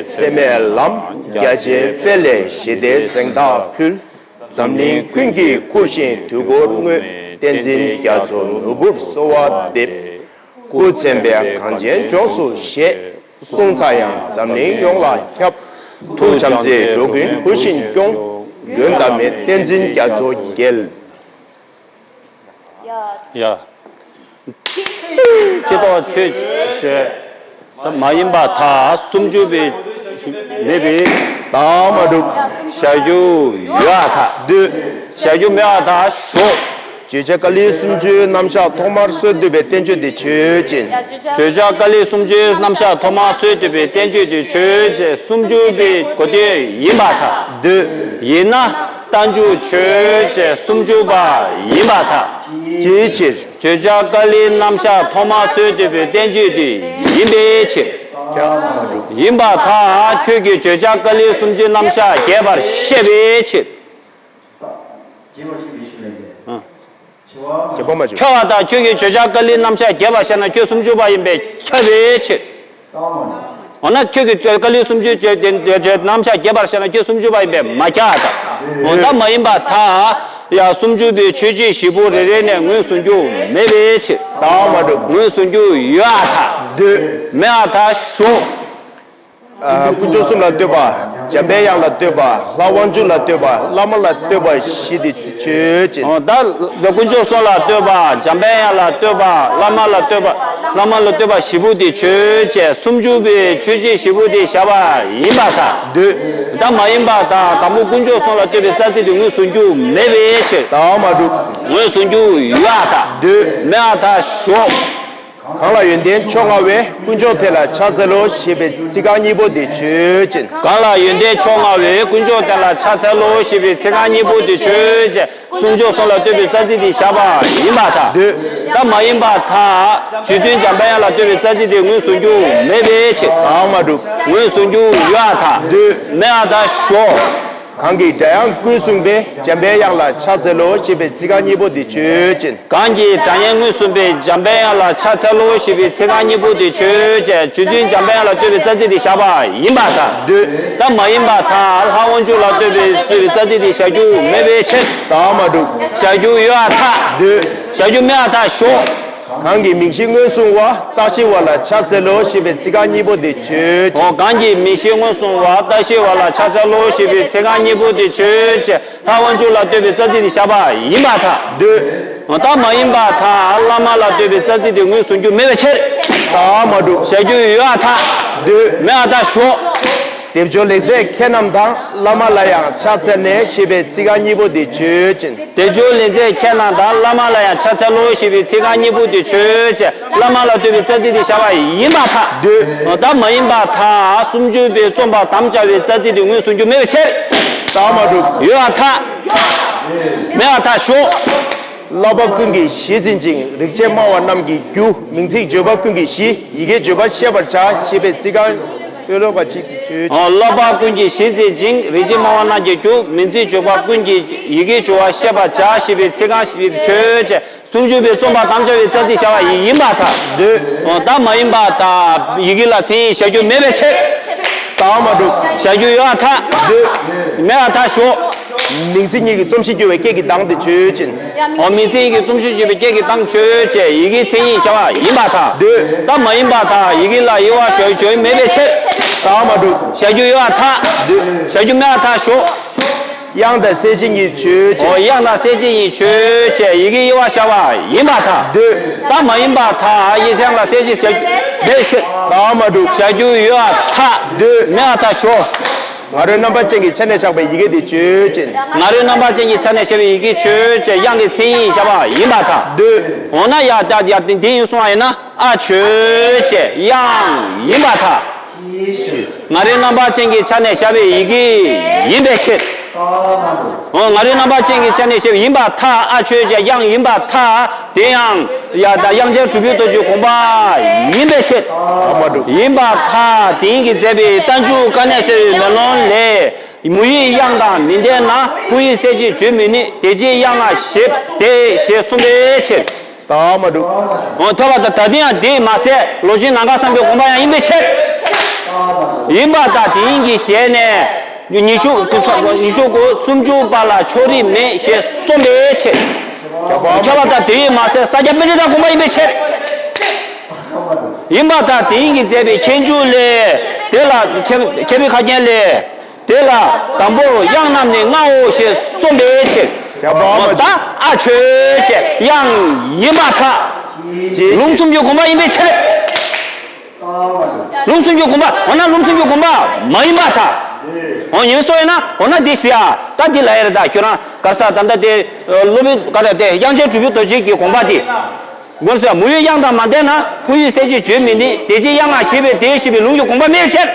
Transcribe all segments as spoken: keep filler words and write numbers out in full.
ཚད་མེད་ལམ། རྒྱ་ཆེའི་དཔལ་ལས་ཞི་བདེའི་གཟེངས་རྟགས་ཕུལ། འཛམ་གླིང་ཀུན་གྱིས་བཀུར་ཞིང་དུས་འཁོར་དངོས། བསྟན་འཛིན་རྒྱ་མཚོ་ནོར་བུར་གསོལ་བ་འདེབས། སྐུ་མཚན་དཔལ་གངས་ཅན་ལྗོངས་སུ་བཞད། གསུང་ཚངས་དབྱངས་འཛམ་གླིང་ཡོངས་ལ་ཁྱབ། ཐུགས་བྱམས་བརྩེས་འགྲོ་ཀུན་བུ་བཞིན་སྐྱོང་། ཡོན་བདག་མེད་བསྟན་འཛིན་རྒྱ་མཚོ་རྒྱལ། ཡ། ཡ། ཀྱེ་ཏོ་ཆོས་ཅན། མ་ཡིན་པ་དག་སུམ་ཅུ་པའི་མེད་པའི་དང་མ་གྲུབ། བཞག་རྒྱུ་ཡོད་པར་ཐལ། འདོད། བཞག་རྒྱུ་མེད་པར་ཐལ་ཞོག། བརྗོད་བྱ་ཀཱ་ལི་སུམ་ཅུའི་རྣམ་གཞག་ཐོག་མར་སྲོལ་བཏོད་པའི་བསྟན་བཅོས་དེ་ཆོས་ཅན། བརྗོད་བྱ་ཀཱ་ལི་སུམ་ཅུའི་རྣམ་གཞག་ཐོག་མར་སྲོལ་བཏོད་པའི་བསྟན་བཅོས་དེ་ཆོས་ཅན། སུམ་ཅུ་པའི་གོ་དོན་ཡིན་པར་ཐལ། འདོད། ཡིན་ན། རྟགས་འཇུག་ཆོས་ཅན། སུམ་ཅུ་པ་ཡིན་པར་ཐལ། ཅིའི་ཕྱིར། བརྗོད་བྱ་ཀཱ་ལིའི་རྣམ་གཞག་ཐོག་མར་སྲོལ་བཏོད་པའི་བསྟན་བཅོས་དེ་ཡིན་པའི་ཕྱིར། ཡིན་པར་ཐལ། ཁྱོད་ཀྱིས་བརྗོད་བྱ་ཀཱ་ལིའི་སུམ་ཅུའི་རྣམ་གཞག་རྒྱས་པར་བཤད་པའི་ཕྱིར། རྒྱས་པ་མ་བྱུང་། ཁྱབ་པ་མ་བྱུང་། ཁྱབ་པར་ཐལ། ཁྱོད་ཀྱིས་བརྗོད་བྱ་ཀཱ་ལིའི་རྣམ་གཞག་རྒྱས་པར་བཤད་ན་ཁྱོད་སུམ་ཅུ་པ་ཡིན་པས་ཁྱབ་པའི་ཕྱིར། འོ་ན་ཁྱོད་ཀྱིས་ཀཱ་ལི་སུམ་ཅུའི་རྣམ་གཞག་རྒྱས་པར་བཤད་ན་ཁྱོད་སུམ་ཅུ་པ་ཡིན་པས་མ་ཁྱབ་པར་ཐལ། འོ་ད་མ་ཡིན་པར་ཐལ། ཡང་སུམ་ཅུ་པའི་ཆོས་ཅན་བཞི་པོ་རེ་རེ་ནས་ངོས་བཟུང་རྒྱུ་མེད་པའི་ཕྱིར། དང་མ་གྲུབ། ངོས་བཟུང་རྒྱུ་ཡོད་པར་ཐལ། འདོད། མེད་པར་ཐལ་ཞོག། ཨ། དཀོན་མཆོག་གསུམ་ལ་བསྟོད་པ། འཇམ་པའི་དབྱངས་ལ་བསྟོད་པ། ལྷ་དབང་ཕྱུག་ལ་བསྟོད་པ། བླ་མ་ལ་བསྟོད་པ་བཞི་དེ་ཆོས་ཅན། འོ་ད་དཀོན་མཆོག་གསུམ་ལ་བསྟོད་པ། འཇམ་པའི་དབྱངས་ལ་བསྟོད་པ། བླ་མ་ལ་བསྟོད་པ། བླ་མ་ལ་བསྟོད་པ་བཞི་པོ་དེ་ཆོས་ཅན། སུམ་ཅུ་པའི་ཆོས་ཅན་བཞི་པོ་དེ་བཞག་པ་ཡིན་པར་ཐལ། འདོད། ད་མ་ཡིན་པར་ཐལ། དང་པོ་དཀོན་མཆོག་གསུམ་ལ་བསྟོད་པའི་རྩ་ཚིག་དེ་ངོས་བཟུང་རྒྱུ་མེད་པའི་ཕྱིར། དང་མ་གྲུབ། ངོས་བཟུང་རྒྱུ་ཡོད་པར་ཐལ། འདོད། མེད་པར་ཐལ་ཞོག། གང་ལ་ཡོན་ཏན་མཆོག་མངའ་བའི། དཀོན་མཆོག་དེ་ལ་ཕྱག་འཚལ་ལོ། ཞེས་པའི་ཚིག་རྐང་གཉིས་པོ་དེ་ཆོས་ཅན། གང་ལ་ཡོན་ཏན་མཆོག་མངའ་བའི། དཀོན་མཆོག་དེ་ལ་ཕྱག་འཚལ་ལོ། ཞེས་པའི་ཚིག་རྐང་གཉིས་པོ་དེ་ཆོས་ཅན། སུམ་ཅུ་སོགས་ལ་ལྟོས་པའི་རྩ་ཚིག་དེ་བཞག་པ་ཡིན་པར་ཐལ། འདོད། ད་མ་ཡིན་པར་ཐལ། རྗེ་བཙུན་འཇམ་པའི་དབྱངས་ལ་ལྟོས་པའི་རྩ་ཚིག་དེ་ངོས་བཟུང་རྒྱུ་མེད་པའི་ཕྱིར། དང་མ་གྲུབ། ངོས་བཟུང་རྒྱུ་ཡོད་པར་ཐལ། འདོད། མེད་པར་ཐལ་ཞོག། གང་གིས་སྒྲ་དབྱངས་ཀུན་གསུངས་པའི། འཇམ་པའི་དབྱངས་ལ་ཕྱག་འཚལ་ལོ། ཞེས་པའི་ཚིག་རྐང་གཉིས་པོ་དེ་ཆོས་ཅན། གང་གིས་སྒྲ་དབྱངས་ཀུན་གསུངས་པའི། འཇམ་པའི་དབྱངས་ལ་ཕྱག་འཚལ་ལོ། ཞེས་པའི་ཚིག་རྐང་གཉིས་པོ་དེ་ཆོས་ཅན། རྗེ་བཙུན་འཇམ་པའི་དབྱངས་ལ་ལྟོས་པའི་རྩ་ཚིག་དེ་བཞག་པ་ཡིན་པར་ཐལ། འདོད། ད་མ་ཡིན་པར་ཐལ། ལྷ་དབང་ཕྱུག་ལ་ལྟོས་པའི་ལྟོས་པའི་རྩ་ཚིག་དེ་བཞག་རྒྱུ་མེད་པའི་ཕྱིར། དང་མ་གྲུབ། བཞག་རྒྱུ་ཡོད་པར་ཐལ། འདོད། བཞག་རྒྱུ་མེད་པར་ཐལ་ཞོག། གང་གིས་མིང་བཞི་མངོན་སུམ་བ། རྟག་ཞི་བ་ལ་ཕྱག་འཚལ་ལོ། ཞེས་པའི་ཚིག་རྐང་གཉིས་པོ་དེ་ཆོས་ཅན། འོ་གང་གིས་མིང་བཞི་མངོན་སུམ་བ། རྟག་ཞི་བ་ལ་ཕྱག་འཚལ་ལོ། ཞེས་པའི་ཚིག་རྐང་གཉིས་པོ་དེ་ཆོས་ཅན། ལྷ་དབང་ཕྱུག་ལ་ལྟོས་པའི་རྩ་ཚིག་དེ་བཞག་པ་ཡིན་པར་ཐལ། འདོད། འོ་ད་མ་ཡིན་པར་ཐལ། བླ་མ་ལ་ལྟོས་པའི་རྩ་ཚིག་དེ་ངོས་བཟུང་རྒྱུ་མེད་པའི་ཕྱིར། དང་མ་གྲུབ། བཞག་རྒྱུ་ཡོད་པར་ཐལ། འདོད། མེད་པར་ཐལ་ཞོག། བདེ་མཆོག་ལེགས་མཛད་མཁས་རྣམས་དང་། བླ་མ་ལ་ཡང་ཕྱག་འཚལ་ནས། ཞེས་པའི་ཚིག་རྐང་གཉིས་པོ་དེ་ཆོས་ཅན། བདེ་མཆོག་ལེགས་མཛད་མཁས་རྣམས་དང་། བླ་མ་ལ་ཡང་ཕྱག་འཚལ་ལོ། ཞེས་པའི་ཚིག་རྐང་གཉིས་པོ་དེ་ཆོས་ཅན། བླ་མ་ལ་ལྟོས་པའི་རྩ་ཚིག་དེ་བཞག་པ་ཡིན་པར་ཐལ། འདོད། འོ་ད་མ་ཡིན་པར་ཐལ། སུམ་ཅུ་པའི་རྩོམ་པར་དམ་བཅའ་བའི་རྩ་ཚིག་དེ་ངོས་བཟུང་རྒྱུ་མེད་པའི་ཕྱིར། དང་མ་གྲུབ། ཡོད་པར་ཐལ། མེད་པར་ཐལ་ཞོག། བསླབ་པ་ཀུན་གྱི་གཞི་འཛིན་ཅིང་། རིག་བྱེད་སྨྲ་བ་རྣམས་ཀྱི་རྒྱུ། མིང་ཚིག་བརྗོད་པ་ཀུན་གྱི་གཞི། ཡི་གེ་བརྗོད་པ་བཤད་པར་བྱ། ཞེས་པའི་ཚིག་རྐང་། ཤོ་ལོ་ཀ་གཅིག་ཆོས་ཅན། བསླབ་པ་ཀུན་གྱི་གཞི་འཛིན་ཅིང་། རིག་བྱེད་སྨྲ་བ་རྣམས་ཀྱི་རྒྱུ། མིང་ཚིག་བརྗོད་པ་ཀུན་གྱི། ཡི་གེ་བརྗོད་པ་བཤད་པར་བྱ། ཞེས་པའི་ཚིག་རྐང་ཆོས་ཅན། སུམ་ཅུ་པའི་རྩོམ་པར་དམ་བཅའ་བའི་རྩ་ཚིག་བཞག་པ་ཡིན་པར་ཐལ། འདོད། འོ་ད་མ་ཡིན་པར་ཐལ། ཡི་གེ་ལ་མཚན་ཉིད་བཞག་རྒྱུ་མེད་པའི་ཕྱིར། དང་མ་གྲུབ། བཞག་རྒྱུ་ཡོད་པར་ཐལ། འདོད། མེད་པར་ཐལ་ཞོག། མིང་ཚིག་གཉིས་ཀྱི་རྩོམ་གཞི་བསྒྱུར་བའི་སྐད་ཀྱི་གདངས་དེ་ཆོས་ཅན། འོ་མིང་ཚིག་གཉིས་ཀྱི་རྩོམ་གཞི་བསྒྱུར་བའི་སྐད་ཀྱི་གདངས་ཆོས་ཅན། ཡི་གེའི་མཚན་ཉིད་བཞག་པ་ཡིན་པར་ཐལ། འདོད། ད་མ་ཡིན་པར་ཐལ། ཡི་གེ་ལ་དབྱེ་བ་བཞག་རྒྱུ་མེད་པའི་ཕྱིར། དང་མ་གྲུབ། བཞག་རྒྱུ་ཡོད་པར་ཐལ། འདོད། བཞག་རྒྱུ་མེད་པར་ཐལ་ཞོག། དབྱངས་དང་གསལ་བྱེད་གཉིས་ཆོས་ཅན། འོ་དབྱངས་དང་གསལ་བྱེད་གཉིས་ཆོས་ཅན། ཡི་གེའི་དབྱེ་བ་བཞག་པ་ཡིན་པར་ཐལ། འདོད། ད་མ་ཡིན་པར་ཐལ། དབྱངས་དང་གསལ་བྱེད་བཞག་རྒྱུ་མེད་ཕྱིར། དང་མ་གྲུབ། བཞག་རྒྱུ་ཡོད་པར་ཐལ། འདོད། མེད་པར་ཐལ་ཞོག། ང་རོའི་རྣམ་པ་ཅན་གྱི་ཆ་ནས་བཞག་པའི་ཡི་གེ་དེ་ཆོས་ཅན། ང་རོའི་རྣམ་པ་ཅན་གྱི་ཆ་ནས་བཞག་པའི་ཡི་གེ་ཆོས་ཅན། དབྱངས་ཀྱི་མཚན་ཉིད་བཞག་པ་ཡིན་པར་ཐལ། འདོད། འོ་ན་ཡ་ད་ཡ་དེ་ཡིན་གསུངས་པ་ཡིན་ན། ཨ་ཆོས་ཅན། དབྱངས་ཡིན་པར་ཐལ། ང་རོའི་རྣམ་པ་ཅན་གྱི་ཆ་ནས་བཞག་པའི་ཡི་གེ་ཡིན་པའི་ཕྱིར། འོ་ང་རོའི་རྣམ་པ་ཅན་གྱི་ཆ་ནས་བཞག་པའི་ཡིན་པར་ཐལ། ཨ་ཆོས་ཅན། དབྱངས་ཡིན་པར་ཐལ། དེ་ཡང་ཡ་ད་དབྱངས་ཅན་གྲུབ་པའི་རྡོ་རྗེའི་དགོངས་པ་ཡིན་པའི་ཕྱིར། ཡིན་པར་ཐལ། དེ་ཉིད་ཀྱིས་མཛད་པའི་རྟགས་འཇུག་དཀའ་གནད་གསལ་བའི་མེ་ལོང་ལས། མུ་ཡི་དབྱངས་དང་མི་ལྡན་ན། ཧཱུྃ་ཡིག་གསལ་བྱེད་བརྗོད་མི་ནུས། དེ་ཕྱིར་དབྱངས་སྔ་ཞེས་ཏེ། ཞེས་གསུངས་པའི་ཕྱིར། དང་མ་གྲུབ། འོ་ཐོས་པ་དང་ད་དེ་ཡང་དེས་མ་ཟད་ལོག་ཅན་ནམ་མཁའ་བཟང་པོའི་དགོངས་པ་ཡང་ཡིན་པའི་ཕྱིར། ཡིན་པར་ཐལ། དེ་ཉིད་ཀྱི་ཞལ་ནས། ཉི་ཤུ་ཉི་ཤུ་དགུ་སུམ་ཅུ་པ་ལ་ཕྱོགས་རིས་མེད་ཞེས་གསུངས་པའི་ཕྱིར། ཁྱབ་པ་དང་། དེ་ཡིས་མ་ཟད་ས་སྐྱ་པཎྜི་ཏ་དགོངས་པ་ཡིན་པའི་ཕྱིར། ཡིན་པར་ཐལ། དེ་ཉིད་ཀྱིས་མཛད་པའི་ཁྱད་འཇུག་ལས། དེ་ལ་ཁྱབ་ཁྱབ་པའི་ཁ་རྒྱན་ལས། དེ་ལ་དང་པོར་དབྱངས་རྣམས་ནི་ལྔའོ་ཞེས་གསུངས་པའི་ཕྱིར། ཁྱབ་པ་མ། ད་ཨ་ཆོས་ཅན། དབྱངས་ཡིན་པར་ཐལ། ལུང་གསུམ་གྱི་དགོངས་པ་ཡིན་པའི་ཕྱིར། ལུང་གསུམ་གྱི་དགོངས་པ། འོ་ན་ལུང་གསུམ་གྱི་དགོངས་པ་མ་ཡིན་པར་ཐལ། འོ་ཡིན་སོ་ཡིན་ན། འོ་ན་འདི་ཟེར་ཡ། ད་འདི་ལ་ཡ་རེད། ད་ཁྱོད་རང་ག་རེ་ཟེར། ད་ལྟ་དེ་སློབ་དཔོན་ག་རེ་དེ་དབྱངས་ཅན་གྲུབ་པའི་རྡོ་རྗེ་གི་དགོངས་པ་དེ། དགོངས་ཟེར། མུ་ཡི་དབྱངས་དང་མ་ལྡན་ན། ཕོ་ཡི་གསལ་བྱེད་བརྗོད་མི་ནུས། དེ་ཕྱིར་དབྱངས་ལྔ་ཞེས་པས་དེ་ཞེས་པའི་ལུང་གི་དགོངས་པ་མེད་ཕྱིར།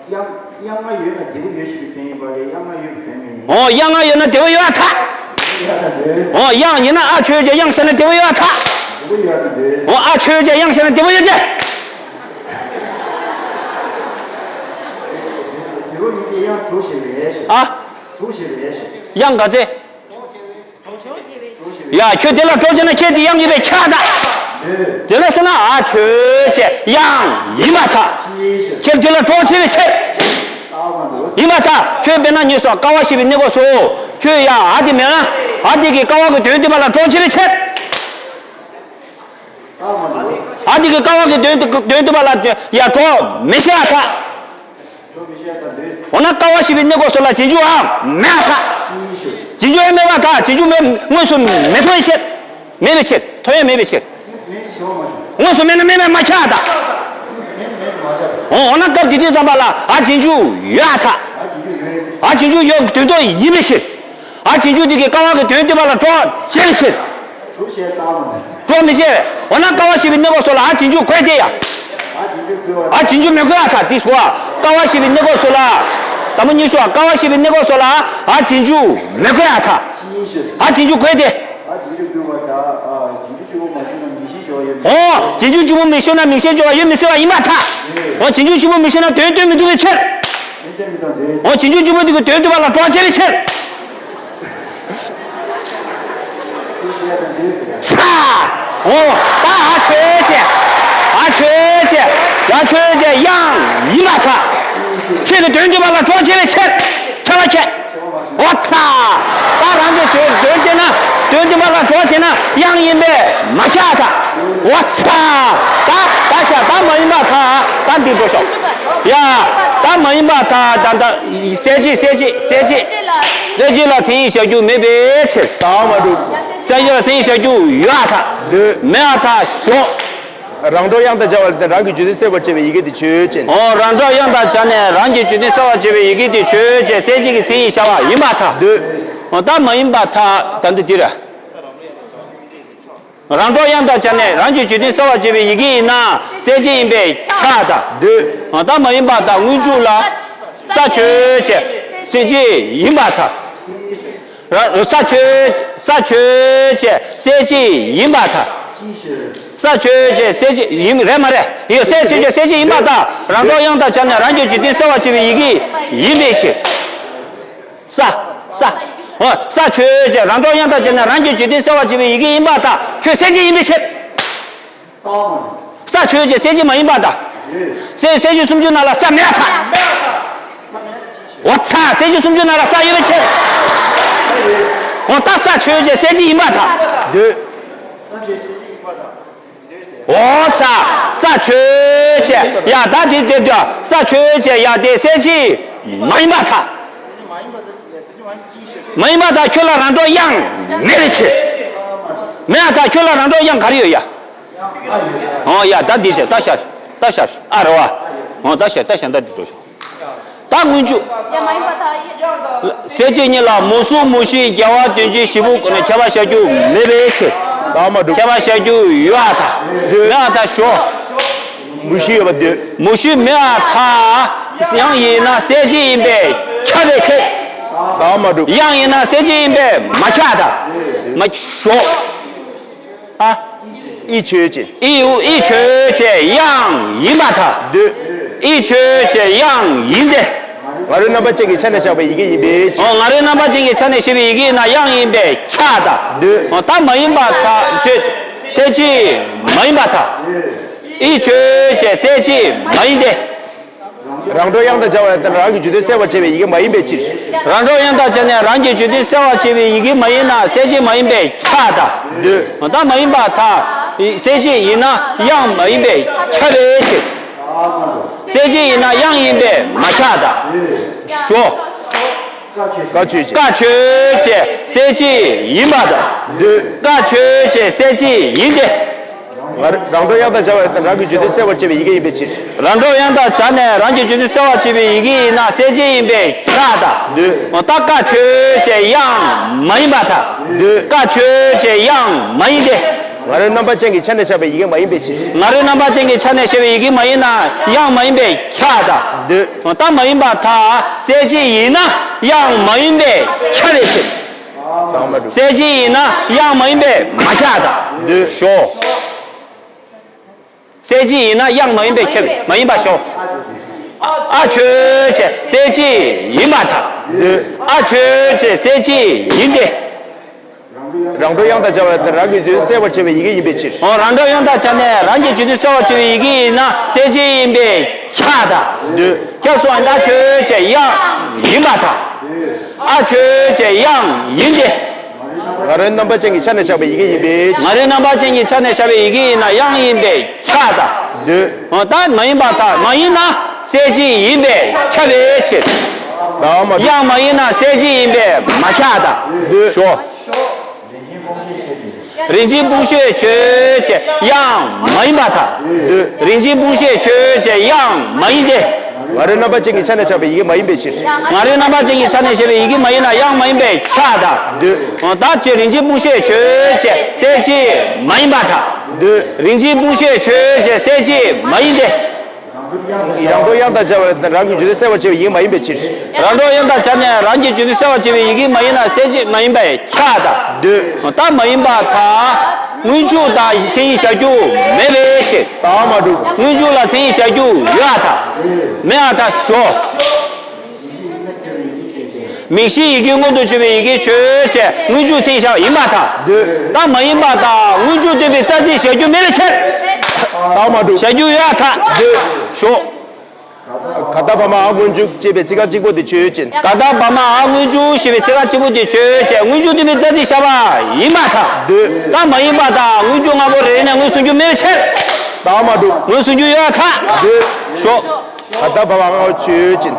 དབྱངས་དབྱངས་ལྔ་ཡོད་ན་འབྲས་བུ་ཡོད་ཞེས་པའི་དོན་ཡིན་པ་རེད། དབྱངས་ལྔ་ཡོད་པའི་དོན་མིན། འོ་དབྱངས་ལྔ་ཡོད་ན་འབྲས་བུ་ཡོད་པར་ཐལ། འོ་དབྱངས་ཡིན་ན་ཨ་ཆོས་ཅན། དབྱངས་བཞག་ན་འབྲས་བུ་ཡོད་པར་ཐལ། འོ་ཨ་ཆོས་ཅན། དབྱངས་བཞག་ན་འབྲས་བུ་ཡོད་ཅན། འབྲས་བུ་ཡིན་ཏེ་དབྱངས་གྲོགས་བྱས་པས་ཞེས། ཨ། གྲོགས་བྱས་པས་ཞེས། དབྱངས་ག་ཚད། ཡ། ཁྱོད་དེ་ལ་གྲོགས་བྱས་ན་ཁྱེད་དེ་དབྱངས་ཡིན་པས་ཁྱབ་པར་ཐལ། དེ་ལ་སོང་ན་ཨ་ཆོས་ཅན། དབྱངས་ཡིན་པར་ཐལ། ཁྱེད་དེ་ལ་གྲོགས་བྱས་པའི་ཕྱིར། ཡིན་པར་ཐལ། ཁྱོད་དཔེར་ན་ཉོན་སོང་། ཀ་བ་ཞེས་པའི་གནས་སྐབས་སུ། ཁྱོད་ཡ་ཨ་དེ་མེད་ན། ཨ་དེ་གིས་ཀ་བ་གི་དོན་སྟོན་པ་ལ་གྲོགས་བྱས་པའི་ཕྱིར། ཨ་དེ་གིས་ཀ་བ་གི་དོན་དོན་སྟོན་པ་ལ་ཡ་གྲོགས་མི་བྱེད་པར་ཐལ། འོ་ན་ཀ་བ་ཞེས་པའི་གནས་སྐབས་སུ་ལ་རྗེས་འཇུག་ཨ་མེད་པར་ཐལ། རྗེས་འཇུག་ཨ་མེད་པར་ཐལ། རྗེས་འཇུག་མེད། དངོས་སུ་མེད་པའི་ཕྱིར། མེད་པའི་ཕྱིར། ཐོབ་ཡ་མེད་པའི་ཕྱིར། དངོས་སུ་མེད་ན་མེད་པས་མ་ཁྱབ་པར་ཐལ། འོ་འོ་ན་སྐབས་དེ་དུས་ཙམ་པ་ལ་ཨ་རྗེས་འཇུག་ཡོད་པར་ཐལ། ཨ་རྗེས་འཇུག་ཡོད། དོན་སྟོན་ཡིན་པའི་ཕྱིར། ཨ་རྗེས་འཇུག་དེ་གིས་ཀ་བ་གི་དོན་སྟོན་པ་ལ་གྲོགས་བྱས་པའི་ཕྱིར། གྲོགས་མི་བྱེད། འོ་ན་ཀ་བ་ཞེས་པའི་གནས་སྐབས་སུ་ལ་ཨ་རྗེས་འཇུག་དགོས་ཏེ་ཡ། ཨ་རྗེས་འཇུག་མི་དགོས་པར་ཐལ། དེ་སོ། ཀ་བ་ཞེས་པའི་གནས་སྐབས་སུ་ལ། དང་པོ་གཉིས་སོ། ཀ་བ་ཞེས་པའི་གནས་སྐབས་སུ་ལ་ཨ་རྗེས་འཇུག་མི་དགོས་པར་ཐལ། ཨ་རྗེས་འཇུག་དགོས་ཏེ། འོ། རྗེས་འཇུག་གཅིག་པུ་མི་ཤེས་ན་མིང་ཤས་སྦྱོར་བ་ཡོད་མི་སྲིད་པ་ཡིན་པར་ཐལ། འོ། རྗེས་འཇུག་གཅིག་པུ་མི་ཤེས་ན་དོན་སྟོན་མི་ཐུབ་པའི་ཕྱིར། འོ། རྗེས་འཇུག་གཅིག་པུ་དེ་གིས་དོན་སྟོན་པ་ལ་གྲོགས་བྱས་པའི་ཕྱིར། ཚ། འོ། ད་ཨ་ཆོས་ཅན། ཨ་ཆོས་ཅན། ཡ་ཆོས་ཅན། དབྱངས་ཡིན་པར་ཐལ། ཁྱེད་ཀྱིས་དོན་སྟོན་པ་ལ་གྲོགས་བྱས་པའི་ཕྱིར། ཁྱབ་པར་ཐལ། འོ་ཚ། ད་རང་གི་དོན་དོན་སྟོན་ན། དོན་སྟོན་པ་ལ་གྲོགས་བྱས་ན་དབྱངས་ཡིན་པས་མ་ཁྱབ་པར་ཐལ། འོ་ཚ། ད་ད་ཤ། ད་མ་ཡིན་པར་ཐལ། ད་འདི་འགྲོ་ཤོག་ཡ། ད་མ་ཡིན་པར་ཐལ། ད་ད་གསལ་བྱེད་གསལ་བྱེད་གསལ་བྱེད་གསལ་བྱེད་ལ་མཚན་ཉིད་བཞག་རྒྱུ་མེད་པའི་ཕྱིར། ད་མ་འགྲུབ། གསལ་བྱེད་ལ་མཚན་ཉིད་བཞག་རྒྱུ་ཡོད་པར་ཐལ། འདོད། མེད་པར་ཐལ་ཞོག་རང་གྲོགས་དབྱངས་དང་སྦྱར་བ་ལ་བརྟེན་རང་གི་རྗེས་ཟློས་གསལ་བར་བྱེད་པའི་ཡི་གེ་དེ་ཆོས་ཅན། འོ། རང་གྲོགས་དབྱངས་དང་སྦྱར་ནས་རང་གི་རྗེས་ཟློས་གསལ་བར་བྱེད་པའི་ཡི་གེ་དེ་ཆོས་ཅན། གསལ་བྱེད་ཀྱི་མཚན་ཉིད་བཞག་པ་ཡིན་པར་ཐལ། འདོད། འོ། ད་མ་ཡིན་པར་ཐལ། ད་འདི་འདི་རེད། རང་གྲོགས་དབྱངས་དང་སྦྱར་ནས་རང་གི་རྗེས་ཟློས་གསལ་བར་བྱེད་པའི་ཡི་གེ་ཡིན་ན་གསལ་བྱེད་ཡིན་པས་ཁྱབ་པར་ཐལ། འདོད། འོ། ད་མ་ཡིན་པར་ཐལ། སྔོན་འཇུག་ལ། ས་ཆོས་ཅན། གསལ་བྱེད་ཡིན་པར་ཐལ། ར་ས་ཆོས། ས་ཆོས་ཅན། གསལ་བྱེད་ཡིན་པར་ཐལ། ས་ཆོས་ཅན། གསལ་བྱེད་ཡིན། རེད་མ་རེད། ཡོད། ས་ཆོས་ཅན། གསལ་བྱེད་ཡིན་པར་ཐལ། རང་གྲོགས་དབྱངས་དང་སྦྱར་ནས་རང་གི་རྗེས་ཟློས་གསལ་བར་བྱེད་པའི་ཡི་གེ་ཡིན་པའི་ཕྱིར། ས། ས། འོ། ས་ཆོས་ཅན། རང་གྲོགས་དབྱངས་དང་སྦྱར་ནས་རང་གི་རྗེས་ཟློས་གསལ་བར་བྱེད་པའི་ཡི་གེ་ཡིན་པར་ཐལ། ཁྱོད་གསལ་བྱེད་ཡིན་པའི་ཕྱིར། ས་ཆོས་ཅན། གསལ་བྱེད་མ་ཡིན་པར་ཐལ། གསལ་གསལ་བྱེད་སུམ་ཅུ་ནང་ལ་ས་མེད་པར་ཐལ། འོ་ཚ། གསལ་བྱེད་སུམ་ཅུ་ནང་ལ་ས་ཡོད་པའི་ཕྱིར། འོ་ད་ས་ཆོས་ཅན། གསལ་བྱེད་ཡིན་པར་ཐལ། འདོད། འོ་ཚ། ས་ཆོས་ཅན། ཡ། ད་དེ་དེ་དེ་ས་ཆོས་ཅན། ཡ། དེ་གསལ་བྱེད་མ་ཡིན་པར་ཐལ། མ་ཡིན་པར་ཐལ། ཁྱོད་ལ་རང་གྲོགས་དབྱངས་མེད་པའི་ཕྱིར། མེད་པར་ཐལ། ཁྱོད་ལ་རང་གྲོགས་དབྱངས་ག་རེ་ཡོད་ཡ། འོ་ཡ། ད་འདི་བྱས། ད་ཤ། ད་ཤ་ཨ་རེད་བ། འོ་ད་ཤ། ད་ཤ། ད་འདི་འགྲོ་ཤོག་ད་སྔོན་འཇུག་ཡ། མ་ཡིན་པར་ཐལ། གསལ་བྱེད་གཉིས་ལ་མུ་གསུམ་མུ་བཞི་རྒྱལ་བ་དོན་ཅན་བཞི་པོ་ནི་ཁྱབ་པ་བཞག་རྒྱུ་མེད་པའི་ཕྱིར། ད་མ་འགྲུབ། ཁྱབ་པ་བཞག་རྒྱུ་ཡོད་པར་ཐལ། འདོད། མེད་པར་ཐལ་ཞོག་མུ་བཞི་ཡོད་པ་འདོད། མུ་བཞི་མེད་པར་ཐལ། དབྱངས་ཡིན་ན་གསལ་བྱེད་ཡིན་པས་ཁྱབ་པའི་ཕྱིར། ད་མ་འགྲུབ། དབྱངས་ཡིན་ན་གསལ་བྱེད་ཡིན་པས་མ་ཁྱབ་པར་ཐལ། མ་ཞོག་ཨ། ཨི་ཆོས་ཅན། ཨི་ཨི་ཆོས་ཅན། དབྱངས་ཡིན་པར་ཐལ། འདོད། ཨི་ཆོས་ཅན། དབྱངས་ཡིན་ཏེ། ང་རོའི་རྣམ་པ་ཅན་གྱི་ཆ་ནས་བཞག་པའི་ཡི་གེ་ཡིན་པའི་ཕྱིར། འོ། ང་རོའི་རྣམ་པ་ཅན་གྱི་ཆ་ནས་བཞག་པའི་ཡི་གེ་ཡིན་ན་དབྱངས་ཡིན་པས་ཁྱབ་པར་ཐལ། འདོད། འོ། ད་མ་ཡིན་པར་ཐལ། ཆོས་གསལ་བྱེད་མ་ཡིན་པར་ཐལ། ཨི་ཆོས་ཅན། གསལ་བྱེད་མ་ཡིན་ཏེ། རང་གྲོགས་དབྱངས་དང་སྦྱར་བ་ཡིན་ན་རང་གི་བརྗོད་དོན་གསལ་བར་བྱེད་པའི་ཡི་གེ་མ་ཡིན་པའི་ཕྱིར། རང་གྲོགས་དབྱངས་དང་སྦྱར་ནས་རང་གི་བརྗོད་དོན་གསལ་བར་བྱེད་པའི་ཡི་གེ་མ་ཡིན་ན་གསལ་བྱེད་མ་ཡིན་པས་ཁྱབ་པར་ཐལ། འདོད། ད་མ་ཡིན་པར་ཐལ། གསལ་བྱེད་ཡིན་ན་དབྱངས་མ་ཡིན་པས་ཁྱབ་པའི་ཕྱིར། གསལ་བྱེད་ཡིན་ན་དབྱངས་ཡིན་པས་མ་ཁྱབ་པར་ཐལ། ཞོག་བཀའ་ཆོས་ཅན། བཀའ་ཆོས་ཅན་གསལ་བྱེད་ཡིན་པར་ཐལ། འདོད། བཀའ་ཆོས་ཅན་གསལ་བྱེད་ཡིན་ཏེ། ང་རང་གྲོགས་དབྱངས་དང་སྦྱར་བ་ཡིན་ན་རང་གི་བརྗོད་དོན་གསལ་བར་བྱེད་པའི་ཡི་གེ་ཡིན་པའི་ཕྱིར། རང་གྲོགས་དབྱངས་དང་སྦྱར་ནས་རང་གི་བརྗོད་དོན་གསལ་བར་བྱེད་པའི་ཡི་གེ་ཡིན་ན་གསལ་བྱེད་ཡིན་པས་ཁྱབ་པར་ཐལ། འདོད། འོ་ད་བཀའ་ཆོས་ཅན་དབྱངས་མ་ཡིན་པར་ཐལ། འདོད། བཀའ་ཆོས་ཅན་དབྱངས་མ་ཡིན་ཏེ། ང་རོའི་རྣམ་པ་ཅན་གྱི་ཆ་ནས་བཞག་པའི་ཡི་གེ་མ་ཡིན་པའི་ཕྱིར། ང་རོའི་རྣམ་པ་ཅན་གྱི་ཆ་ནས་བཞག་པའི་ཡི་གེ་མ་ཡིན་ན་དབྱངས་མ་ཡིན་པས་ཁྱབ་པར་ཐལ། འདོད། འོ་ད་མ་ཡིན་པར་ཐལ། གསལ་བྱེད་ཡིན་ན་དབྱངས་མ་ཡིན་པས་ཁྱབ་པའི་ཕྱིར། དང་མ་གྲུབ། གསལ་བྱེད་ཡིན་ན་དབྱངས་མ་ཡིན་པས་མ་ཁྱབ་པར་ཐལ། འདོད། ཞོག་གསལ་བྱེད་ཡིན་ན་དབྱངས་མ་ཡིན་པས་ཁྱབ་མ་ཡིན་པར་ཞོག་ཨ་ཆོས་ཅན་གསལ་བྱེད་ཡིན་པར་ཐལ། འདོད། ཨ་ཆོས་ཅན་གསལ་བྱེད་ཡིན་ཏེ། རང་གྲོགས་དབྱངས་དང་སྦྱར་བ་ཡིན་ན་རང་གི་བརྗོད་དོན་གསལ་བར་བྱེད་པའི་ཡི་གེ་ཡིན་པའི་ཕྱིར། འོ་རང་གྲོགས་དབྱངས་དང་སྦྱར་ནས་རང་གི་བརྗོད་དོན་གསལ་བར་བྱེད་པའི་ཡི་གེ་ཡིན་ན་གསལ་བྱེད་ཡིན་པས་ཁྱབ་པར་ཐལ། འདོད། ཁྱབ་སོང་ན་ཨ་ཆོས་ཅན་དབྱངས་ཡིན་པར་ཐལ། ཨ་ཆོས་ཅན་དབྱངས་ཡིན་ཏེ། ང་རོའི་རྣམ་པ་ཅན་གྱི་ཆ་ནས་བཞག་པའི་ཡི་གེ་ཡིན་པའི་ཕྱིར། ང་རོའི་རྣམ་པ་ཅན་གྱི་ཆ་ནས་བཞག་པའི་ཡི་གེ་ཡིན་ན་དབྱངས་ཡིན་པས་ཁྱབ་པར་ཐལ། འདོད། འོ་ད་མ་ཡིན་པར་ཐལ། མ་ཡིན་ན་གསལ་བྱེད་ཡིན་པས་ཁྱབ་པའི་ཕྱིར། དང་མ་གྲུབ། དབྱངས་མ་ཡིན་ན་གསལ་བྱེད་ཡིན་པས་མ་ཁྱབ་པར་ཐལ། འདོད། ཞོག་རིན་ཆེན་སྤུངས་ཤད་ཆོས་ཅན་དབྱངས་མ་ཡིན་པར་ཐལ། འདོད། རིན་ཆེན་སྤུངས་ཤད་ཆོས་ཅན་དབྱངས་མ་ཡིན་ཏེ། ང་རོའི་རྣམ་པ་ཅན་གྱི་ཆ་ནས་བཞག་པའི་ཡི་གེ་མ་ཡིན་པའི་ཕྱིར། ང་རོའི་རྣམ་པ་ཅན་གྱི་ཆ་ནས་བཞག་པའི་ཡི་གེ་མ་ཡིན་ན་དབྱངས་མ་ཡིན་པས་ཁྱབ་པར་ཐལ། འདོད། འོ་ད་ཆོས་རིན་ཆེན་སྤུངས་ཤད་ཆོས་ཅན་གསལ་བྱེད་མ་ཡིན་པར་ཐལ། འདོད། རིན་ཆེན་སྤུངས་ཤད་ཆོས་ཅན་གསལ་བྱེད་མ་ཡིན་ཏེ། རང་གྲོགས་དབྱངས་དང་སྦྱར་བ་ཡིན་ན་རང་གི་བརྗོད་དོན་གསལ་བར་བྱེད་པའི་ཡི་གེ་མ་ཡིན་པའི་ཕྱིར། རང་གྲོགས་དབྱངས་དང་སྦྱར་ནས་རང་གི་བརྗོད་དོན་གསལ་བར་བྱེད་པའི་ཡི་གེ་མ་ཡིན་ན་གསལ་བྱེད་མ་ཡིན་པས་ཁྱབ་པར་ཐལ། འདོད། ད་མ་ཡིན་པར་ཐལ། སྔོན་འཇུག་དང་མཚན་ཉིད་བཞག་རྒྱུ་མེད་པའི་ཕྱིར། དང་མ་གྲུབ། སྔོན་འཇུག་ལ་མཚན་ཉིད་བཞག་རྒྱུ་ཡོད་པར་ཐལ། མེད་པར་ཐལ་ཞོག་མིང་གཞིའི་ཡི་གེ་མངོན་དུ་གྱུར་པའི་ཡི་གེ་ཆོས་ཅན་སྔོན་འཇུག་མཚན་ཉིད་བཞག་པ་ཡིན་པར་ཐལ། འདོད། ད་མ་ཡིན་པར་ཐལ། སྔོན་འཇུག་སྟོན་པའི་རྩ་ཚིག་བཞག་རྒྱུ་མེད་པའི་ཕྱིར། དང་མ་གྲུབ། བཞག་རྒྱུ་ཡོད་པར་ཐལ། འདོད། ཞོག་ག་ད་བ་མ་འ་སྔོན་འཇུག་ཅེས་པའི་ཚིག་རྐང་གཅིག་པོ་དེ་ཆོས་ཅན། ག་ད་བ་མ་འ་སྔོན་འཇུག་ཞེས་པའི་ཚིག་རྐང་གཅིག་པོ་དེ་ཆོས་ཅན། སྔོན་འཇུག་སྟོན་པའི་རྩ་ཚིག་བཞག་པ་ཡིན་པར་ཐལ། འདོད། ད་མ་ཡིན་པར་ཐལ། སྔོན་འཇུག་ལྔ་པོ་རེ་རེ་ནས་ངོས་བཟུང་རྒྱུ་མེད་པའི་ཕྱིར། དང་མ་གྲུབ། ངོས་བཟུང་རྒྱུ་ཡོད་པར་ཐལ། འདོད། ཞོག་ག་ད་བ་མ་འ་ཆོས་ཅན།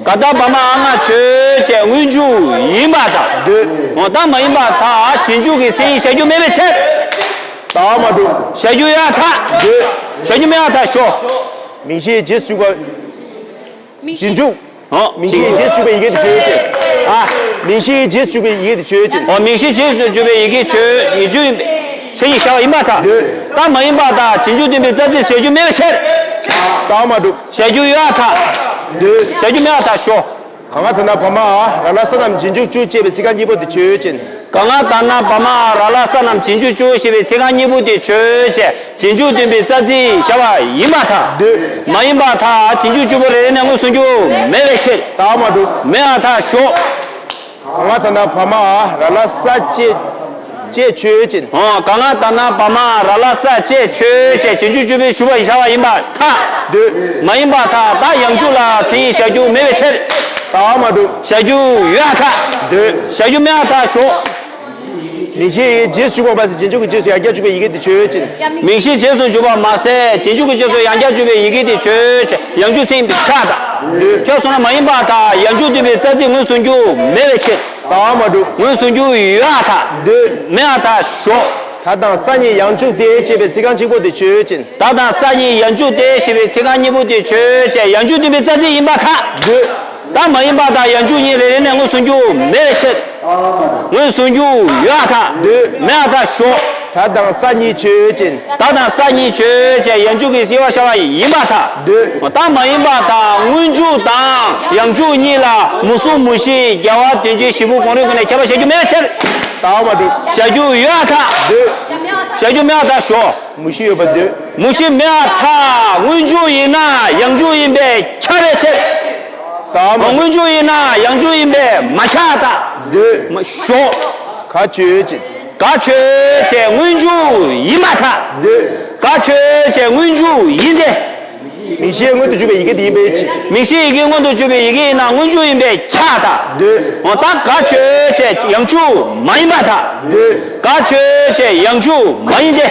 ག་ད་བ་མ་འ་ང་ཆོས་ཅན་སྔོན་འཇུག་ཡིན་པར་ཐལ། འདོད། འོ་ད་མ་ཡིན་པར་ཐལ། རྗེས་འཇུག་གི་མཚན་ཉིད་བཞག་རྒྱུ་མེད་པའི་ཕྱིར། དང་མ་གྲུབ། བཞག་རྒྱུ་ཡོད་པར་ཐལ། འདོད། བཞག་རྒྱུ་མེད་པར་ཐལ་ཞོག་མིང་གཞིའི་རྗེས་སུ་འཇུག་པ། རྗེས་འཇུག་འོ། མིང་གཞིའི་རྗེས་སུ་འཇུག་པའི་ཡི་གེ་དེ་ཆོས་ཅན། ཨ། མིང་གཞིའི་རྗེས་སུ་འཇུག་པའི་ཡི་གེ་དེ་ཆོས་ཅན། འོ། མིང་གཞིའི་རྗེས་སུ་འཇུག་པའི་ཡི་གེ་ཆོས་ཡིན་རྒྱུ་ཡིན་པའི་མཚན་ཉིད་བཞག་པ་ཡིན་པར་ཐལ། འདོད། ད་མ་ཡིན་པར་ཐལ། རྗེས་འཇུག་སྟོན་པའི་རྩ་ཚིག་བཞག་རྒྱུ་མེད་པའི་ཕྱིར། དང་མ་གྲུབ། བཞག་རྒྱུ་ཡོད་པར་ཐལ། འདོད། བཞག་རྒྱུ་མེད་པར་ཐལ་ཞོག་ག་ང་ད་ན་བ་མ་འ་ར་ལ་ས་རྣམས་རྗེས་འཇུག་བཅུ་ཅེས་པའི་ཚིག་རྐང་གཉིས་པོ་དེ་ཆོས་ཅན། ག་ང་ད་ན་བ་མ་འ་ར་ལ་ས་རྣམས་རྗེས་འཇུག་བཅུ་ཞེས་པའི་ཚིག་རྐང་གཉིས་པོ་དེ་ཆོས་ཅན། རྗེས་འཇུག་སྟོན་པའི་རྩ་ཚིག་བཞག་པ་ཡིན་པར་ཐལ། འདོད། མ་ཡིན་པར་ཐལ། རྗེས་འཇུག་བཅུ་པོ་རེ་རེ་ནས་ངོས་བཟུང་རྒྱུ་མེད་པའི་ཕྱིར། དང་མ་གྲུབ། མེད་པར་ཐལ་ཞོག་ག་ང་ད་ན་བ་མ་འ་ར་ལ་ས་ཅེས་ཅེས་ཆོས་ཅན། འོ། ག་ང་ད་ན་བ་མ་འ་ར་ལ་ས་ཅེས་ཆོས་ཅན། རྗེས་འཇུག་བཅུ་པོའི་ཞུ་བ་བཞག་པ་ཡིན་པར་ཐལ། འདོད། མ་ཡིན་པར་ཐལ། ད་ཡང་འཇུག་ལ་མཚན་ཉིད་བཞག་རྒྱུ་མེད་པའི་ཕྱིར། དང་མ་གྲུབ། བཞག་རྒྱུ་ཡོད་པར་ཐལ། འདོད། བཞག་རྒྱུ་མེད་པར་ཐལ་ཞོག་མིང་གཞིའི་རྗེས་སུ་འཇུག་པ་མ་ཟད་རྗེས་འཇུག་གི་རྗེས་སུ་ཡང་བསྐྱར་འཇུག་པའི་ཡི་གེ་དེ་ཆོས་ཅན། མིང་གཞིའི་རྗེས་སུ་འཇུག་པ་མ་ཟད་རྗེས་འཇུག་གི་རྗེས་སུ་ཡང་བསྐྱར་འཇུག་པའི་ཡི་གེ་དེ་ཆོས་ཅན། ཡང་འཇུག་མཚན་ཉིད་ཁྱབ་པར་ཐལ། འདོད། ཁྱབ་སོང་ན་མ་ཡིན་པར་ཐལ། ཡང་འཇུག་སྟོན་པའི་རྩ་ཚིག་ངོས་བཟུང་རྒྱུ་མེད་པའི་ཕྱིར། དང་མ་གྲུབ། ངོས་བཟུང་རྒྱུ་ཡོད་པར་ཐལ། འདོད། མེད་པར་ཐལ་ཞོག་ད་དང་ས་གཉིས་ཡང་འཇུག་སྟེ་ཅེས་པའི་ཚིག་རྐང་གཅིག་པོ་དེ་ཆོས་ཅན། ད་དང་ས་གཉིས་ཡང་འཇུག་སྟེ་ཞེས་པའི་ཚིག་རྐང་གཉིས་པོ་དེ་ཆོས་ཅན། ཡང་འཇུག་སྟོན་པའི་རྩ་ཚིག་ཡིན་པར་ཐལ། འདོད། ད་མ་ཡིན་པར་ཐལ། ཡང་འཇུག་གཉིས་རེ་རེ་ནས་ངོས་བཟུང་རྒྱུ་མེད་པའི་ཕྱིར། ངོས་བཟུང་རྒྱུ་ཡོད་པར་ཐལ། འདོད། མེད་པར་ཐལ་ཞོག་ད་དང་ས་གཉིས་ཆོས་ཅན། ད་དང་ས་གཉིས་ཆོས་ཅན། ཡང་འཇུག་གི་དབྱེ་བ་བྱ་བ་ཡིན་པར་ཐལ། འདོད། ད་མ་ཡིན་པར་ཐལ། སྔོན་འཇུག་དང་ཡང་འཇུག་གཉིས་ལ་མུ་གསུམ་མུ་བཞི་རྒྱལ་བ་དོན་ཅན་བཞི་པོ་གང་རུང་གི་ནས་ཁྱད་པར་བྱ་རྒྱུ་མེད་པའི་ཕྱིར། དང་མ་གྲུབ། བྱ་རྒྱུ་ཡོད་པར་ཐལ། འདོད། བྱ་རྒྱུ་མེད་པར་ཐལ་ཞོག་མུ་བཞི་ཡོད་པར་འདོད། མུ་བཞི་མེད་པར་ཐལ། སྔོན་འཇུག་ཡིན་ན་ཡང་འཇུག་ཡིན་པས་ཁྱབ་པའི་ཕྱིར། དང་མ། སྔོན་འཇུག་ཡིན་ན་ཡང་འཇུག་ཡིན་པས་མ་ཁྱབ་པར་ཐལ། འདོད། ཞོག་ག་ཆོས་ཅན། ག་ཆོས་ཅན་སྔོན་འཇུག་ཡིན་པར་ཐལ། འདོད། ག་ཆོས་ཅན་སྔོན་འཇུག་ཡིན་ཏེ། མིང་གཞིའི་སྔོན་དུ་འཇུག་པའི་ཡི་གེ་དེ་ཡིན་པའི་ཕྱིར། མིང་གཞིའི་ཡི་གེའི་སྔོན་དུ་འཇུག་པའི་ཡི་གེ་ཡིན་ན་སྔོན་འཇུག་ཡིན་པས་ཁྱབ་པར་ཐལ། འདོད། འོ་ད་ག་ཆོས་ཅན་ཡང་འཇུག་མ་ཡིན་པར་ཐལ། འདོད། ག་ཆོས་ཅན་ཡང་འཇུག་མ་ཡིན་ཏེ།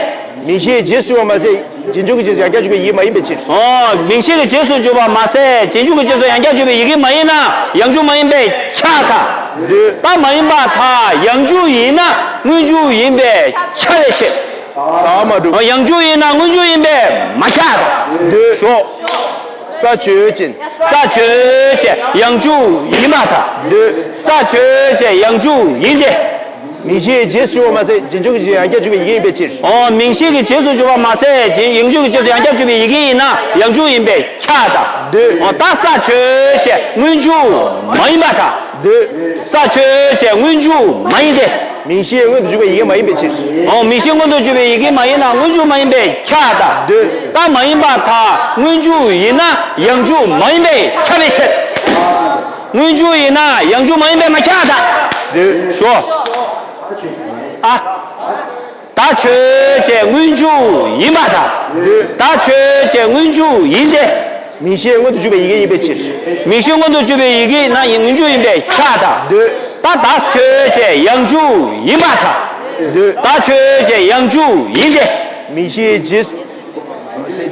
མིང་གཞིའི་རྗེས་སུ་འཇུག་པ་མ་ཟད་རྗེས་འཇུག་གི་རྗེས་སུ་ཡང་བསྐྱར་འཇུག་པའི་ཡི་གེ་མ་ཡིན་པའི་ཕྱིར། འོ་མིང་གཞི་གི་རྗེས་སུ་འཇུག་པ་མ་ཟད་རྗེས་འཇུག་གི་རྗེས་སུ་ཡང་བསྐྱར་འཇུག་པའི་ཡི་གེ་མ་ཡིན་ན་ཡང་འཇུག་མ་ཡིན་པས་ཁྱབ་པར་ཐལ། འདོད། ད་མ་ཡིན་པར་ཐལ། ཡང་འཇུག་ཡིན་ན་སྔོན་འཇུག་ཡིན་པས་ཁྱབ་པའི་ཕྱིར། ད་མ་གྲུབ། འོ་ཡང་འཇུག་ཡིན་ན་སྔོན་འཇུག་ཡིན་པས་མ་ཁྱབ་པར་ཐལ། འདོད། ཞོག་ས་ཆོས་ཅན། ས་ཆོས་ཅན་ཡང་འཇུག་ཡིན་པར་ཐལ། འདོད། ས་ཆོས་ཅན་ཡང་འཇུག་ཡིན་ཏེ། མིང་གཞིའི་རྗེས་སུ་འཇུག་པ་མ་ཟད་རྗེས་འཇུག་གི་རྗེས་ཡང་བསྐྱར་འཇུག་པའི་ཡི་གེ་ཡིན་པའི་ཕྱིར། འོ་མིང་གཞི་གི་རྗེས་སུ་འཇུག་པ་མ་ཟད་རྗེས་ཡང་འཇུག་གི་རྗེས་སུ་ཡང་བསྐྱར་འཇུག་པའི་ཡི་གེ་ཡིན་ན་ཡང་འཇུག་ཡིན་པས་ཁྱབ་པར་ཐལ། འདོད། འོ་ད་ས་ཆོས་ཅན་སྔོན་འཇུག་མ་ཡིན་པར་ཐལ། འདོད། ས་ཆོས་ཅན་སྔོན་འཇུག་མ་ཡིན་ཏེ། མིང་གཞིའི་སྔོན་དུ་འཇུག་པའི་ཡི་གེ་མ་ཡིན་པའི་ཕྱིར། འོ་མིང་གཞིའི་སྔོན་དུ་འཇུག་པའི་ཡི་གེ་མ་ཡིན་ན་སྔོན་འཇུག་མ་ཡིན་པས་ཁྱབ་པར་ཐལ། འདོད། ད་མ་ཡིན་པར་ཐལ། སྔོན་འཇུག་ཡིན་ན་ཡང་འཇུག་མ་ཡིན་པས་ཁྱབ་པའི་ཕྱིར། སྔོན་འཇུག་ཡིན་ན་ཡང་འཇུག་མ་ཡིན་པས་མ་ཁྱབ་པར་ཐལ། འདོད། ཞོག་ཨ། ད་ཆོས་ཅན་སྔོན་འཇུག་ཡིན་པར་ཐལ། འདོད། ད་ཆོས་ཅན་སྔོན་འཇུག་ཡིན་ཏེ། མིང་གཞིའི་སྔོན་དུ་འཇུག་པའི་ཡི་གེ་ཡིན་པའི་ཕྱིར། མིང་གཞིའི་སྔོན་དུ་འཇུག་པའི་ཡི་གེ་ཡིན་ན་ཡང་སྔོན་འཇུག་ཡིན་པས་ཁྱབ་པར་ཐལ། འདོད། ད་ད་ཆོས་ཅན་ཡང་འཇུག་ཡིན་པར་ཐལ། འདོད། ད་ཆོས་ཅན་ཡང་འཇུག་ཡིན་ཏེ། མིང་གཞིའི་རྗེས།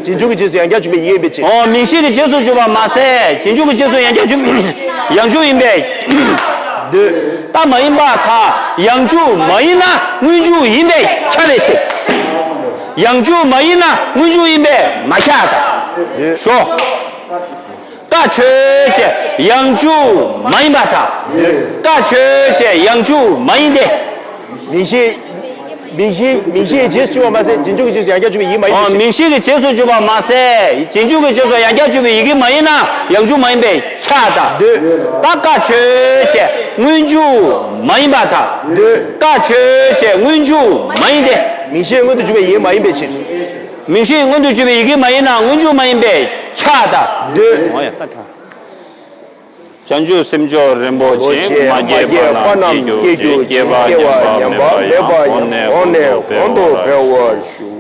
རྗེས་འཇུག་གི་རྗེས་སུ་ཡང་བསྐྱར་འཇུག་པའི་ཡི་གེ་ཡིན་པའི་ཕྱིར། འོ་མིང་གཞི་གི་རྗེས་སུ་འཇུག་པ་མ་ཟད་རྗེས་འཇུག་གི་རྗེས་སུ་ཡང་བསྐྱར་འཇུག་ཡང་འཇུག་ཡིན་པས། འདོད། ད་མ་ཡིན་པར་ཐལ། ཡང་འཇུག་མ་ཡིན་ན་སྔོན་འཇུག་ཡིན་པས་ཁྱབ་པའི་ཕྱིར། ཡང་འཇུག་མ་ཡིན་ན་སྔོན་འཇུག་ཡིན་པས་མ་ཁྱབ་པར་ཐལ། འདོད། ཞོག་ཀ་ཆོས་ཅན་ཡང་འཇུག་མ་ཡིན་པར་ཐལ། འདོད། ཀ་ཆོས་ཅན་ཡང་འཇུག་མ་ཡིན་ཏེ། མིང་གཞི། མིང་གཞི། མིང་གཞིའི་རྗེས་སུ་འཇུག་པ་མ་ཟད་རྗེས་འཇུག་གི་རྗེས་སུ་ཡང་བསྐྱར་འཇུག་པའི་ཡི་གེ་མ་ཡིན་པའི་ཕྱིར། མིང་གཞི་གི་རྗེས་སུ་འཇུག་པ་མ་ཟད་རྗེས་འཇུག་གི་རྗེས་སུ་ཡང་བསྐྱར་འཇུག་པའི་ཡི་གེ་མ་ཡིན་ན་ཡང་འཇུག་མ་ཡིན་པས་ཁྱབ་པར་ཐལ། འདོད། ད་ཀ་ཆོས་ཅན་སྔོན་འཇུག་མ་ཡིན་པར་ཐལ། འདོད། ཀ་ཆོས་ཅན་སྔོན་འཇུག་མ་ཡིན་ཏེ། མིང་གཞིའི་སྔོན་དུ་འཇུག་པའི་ཡི་གེ་མ་ཡིན་པའི་ཕྱིར། མིང་གཞིའི་སྔོན་དུ་འཇུག་པའི་ཡི་གེ་མ་ཡིན་ན་སྔོན་འཇུག་མ་ཡིན་པས་ཁྱབ་པར་ཐལ། འདོད། འོ་ཡ་ད་ཐལ། བྱང་ཆུབ་སེམས་མཆོག་རིན་པོ་ཆེ། མ་སྐྱེས་པ་རྣམས་སྐྱེ་གྱུར་ཅིག་སྐྱེས་པ་ཉམས་པ་མེད་པ་ཡང་གོང་ནས་གོང་དུ་འཕེལ་བར་ཤོག